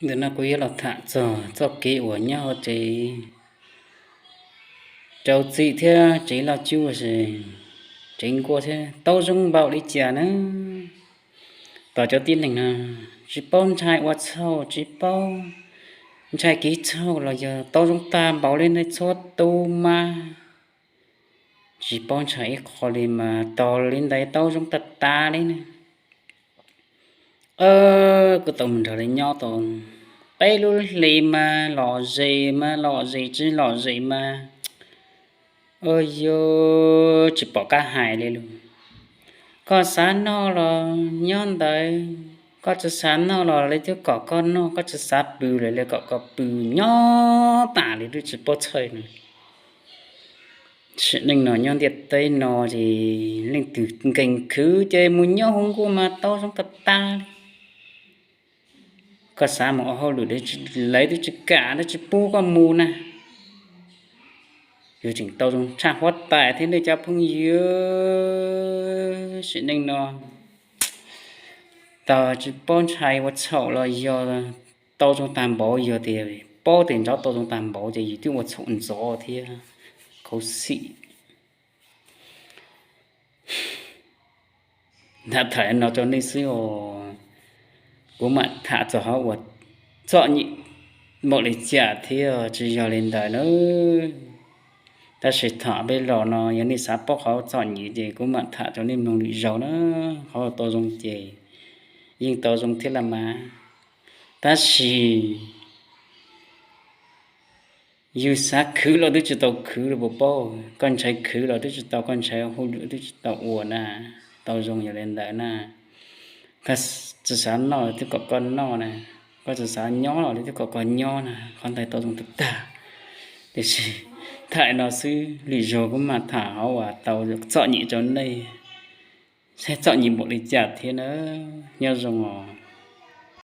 Ntawm no kuv yuav los tham txog txoj kev uas nyob hauv tsev rau txim thiab tsev loj cuj, tsev nkuaj thiab tau zoo npaum li cas na. Tos cov tib neeg no tsis paub ntshai ua txhaum, tsis paub ntshai kev txhaum los yog tau zoo tag npaum li ntawd txhua tus mas tsis paub ntshai ib qho li mas tos li ntawd tau zoo tag tag li ne. Kuv tau mus nrog lawv nyob tau peb lub hlis mas lom zem mas lom zem tsis lom zem mas, o, yuav tsis pom qab hais li lus. Koj xav noj los nyob ntawd, koj tsis xav noj los lawv twb kom koj noj, koj tsis xav pw los lawv kom koj pw, nyob tas li twb tsis paub txhawj na. Sim neej no nyob ntiaj teb no ces leej twg nkees khwv ces mus nyob hauv nkuaj mas tau zoo tag tag li. Koj xav mus ua hauj lwm, lawv twb tsis kam, twb tsis pub koj mus na. Yuav tseem tau zoo tshaj huab tais thiab nej cov phooj ywg. Sim neej no tau tsis paub ntshai ua txhaum los yog tau zoo tag npaum, yog tias paub tias ntsov tau zoo tag npaum ces yus twb ua txhaum ntxov thiab khuv xim. Tham tham no rau nej xwb os. Kuv mam tham txog qhov uas txom nyem npaum li cas thiab tsis yog li ntawd na. Tab sis thaum peb los no yog nej xav paub qhov txom nyem ces kuv mam tham rau nej mloog lwm zaus na. Qhov tau zoo ces yeej tau zoo thiab las mas. Tab sis yus xav khwv los twb tsis tau khwv los puas paub, koj ntshai khwv los twb tsis tau, koj ntshai hauj lwm twb tsis tau ua na. Tau zoo yog li ntawd na. Koj tsis xav noj los twb kom koj noj na, koj tsis xav nyob los lawv twb kom koj nyob na, qhov ntawd tau zoo tag tag. Tiam sis tham no xwb, lwm zaus kuv mam tham qhov uas tau txom nyem rau nej, saib txom nyem npaum li cas thiab na. Nyob zoo os.